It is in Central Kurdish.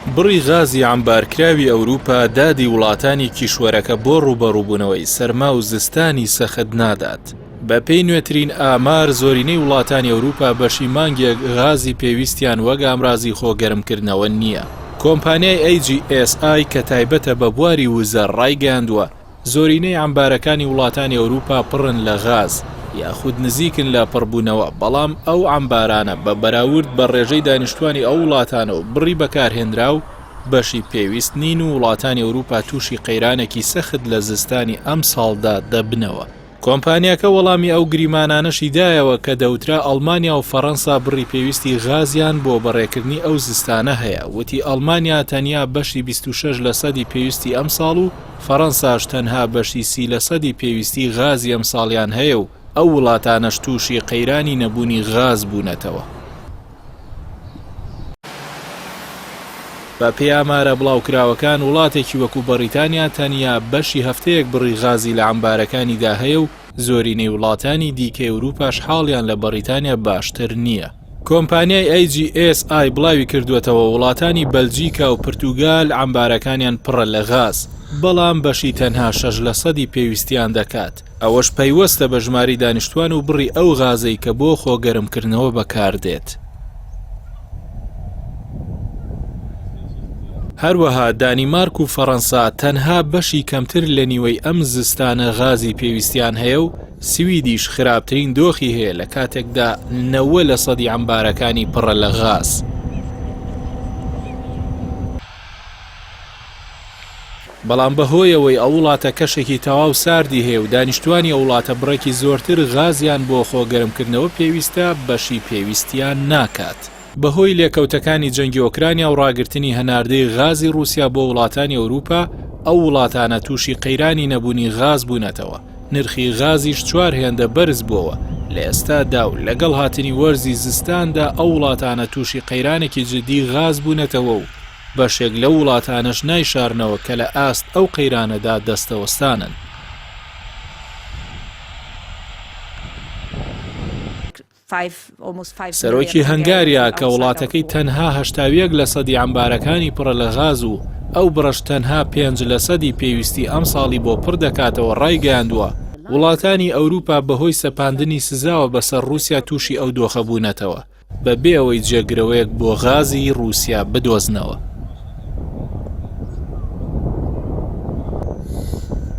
بڕی غازی عەمبارکراوی ئەوروپا دادی وڵاتانی کیشوەرەکە بۆ ڕووبەڕووبوونەوەی سەرما و زستانی سەخت نادات. بەپێی نوێترین ئامار زۆرینەی وڵاتانی ئەوروپا بەشی مانگێک غازی پێویستیان وەک ئامرازی خۆ گەرمکردنەوە نییە. کۆمپانیای AGSI کە تایبەتە بە بواری وزە ڕایگەیاندووە، زۆرینەی عەمبارەکانی وڵاتانی ئەوروپا پڕن لە غاز یاخود نزیکن لە پڕبوونەوە، بەڵام ئەو عەمبارانە بە بەراورد بە ڕێژەی دانیشتوانی ئەو وڵاتانە و بڕی بەکارهێنراو بەشی پێویست نین و وڵاتانی ئەوروپا تووشی قەیرانێکی سەخت لە زستانی ئەمساڵدا دەبنەوە. کۆمپانیاکە وەڵامی ئەو گریمانانەشی دایەوە کە دەوترا ئەڵمانیا و فەڕەنسا بڕی پێویستی غازیان بۆ بەڕێکردنی ئەو زستانە هەیە، وتی ئەڵمانیا تەنیا بەشی 26 لەسەدی پێویستی ئەمساڵ و فەڕەنساش تەنها بەشی 30 لەسەدی پێویستی غازی ئەمساڵیان هەیە و ئەو وڵاتانەش تووشی قەیرانی نەبوونی غاز بوونەتەوە. بە پێی ئامارە بڵاوکراوەکان وڵاتێکی وەکو بەڕیتانیا تەنیا بەشی هەفتەیەک بڕی غازی لە عەمبارەکانیدا هەیە و زۆرینەی وڵاتانی دیکەی ئەوروپاش حاڵیان لە بەڕیتانیا باشتر نییە. کۆمپانیای AGSI بڵاوی کردووەتەوە وڵاتانی بەلجیکا و پرتوگال عەمبارەکانیان پڕە لە غاز، بەڵام بەشی تەنها شەش لەسەدی پێویستیان دەکات، ئەوەش پەیوەستە بە ژمارەی دانیشتوان و بڕی ئەو غازەی کە بۆ خۆگەرمکردنەوە بەکاردێت. هەروەها دانیمارک و فەڕەنسا تەنها بەشی کەمتر لە نیوەی ئەم زستانە غازی پێویستیان هەیە و سویدیش خراپترین دۆخی هەیە لە کاتێکدا 90 لە سەدی عەمبارەکانی پڕە لە غاز. بەڵام بەهۆیەوەی ئەو وڵاتە کەشێکی تەواو ساردی هەیە و دانیشتوانی ئەو وڵاتە بڕێکی زۆرتر غازیان بۆ خۆ گەرمکردنەوە پێویستە، بەشی پێویستیان ناکات. بەهۆی لێکەوتەکانی جەنگی ئۆکرانیا و ڕاگرتنی هەناردەی غازی ڕووسیا بۆ وڵاتانی ئەوروپا، ئەو وڵاتانە تووشی قەیرانی نەبوونی غاز بوونەتەوە، نرخی غازیش چوار هێندە بەرز بووەوە، لە ئێستادا و لەگەڵ هاتنی وەرزی زستاندا ئەو وڵاتانە تووشی قەیرانێکی جددی غاز بوونەتەوە و بەشێک لەو وڵاتانەش نایشارنەوە کە لە ئاست ئەو قەیرانەدا دەستەوەستانن. سەرۆکی هەنگاریا کە وڵاتەکەی تەنها 81 لەسەدی عەمبارەکانی پڕە لە غاز و ئەو بڕەش تەنها پێنج لەسەدی پێویستی ئەمساڵی بۆ پڕ دەکاتەوە ڕایگەیاندووە، وڵاتانی ئەوروپا بەهۆی سەپاندنی سزاوە بەسەر ڕووسیا تووشی ئەو دۆخە بوونەتەوە. بەبێ ئەوەی جێگرەوەیەک بۆ غازی ڕووسیا بدۆزنەوە.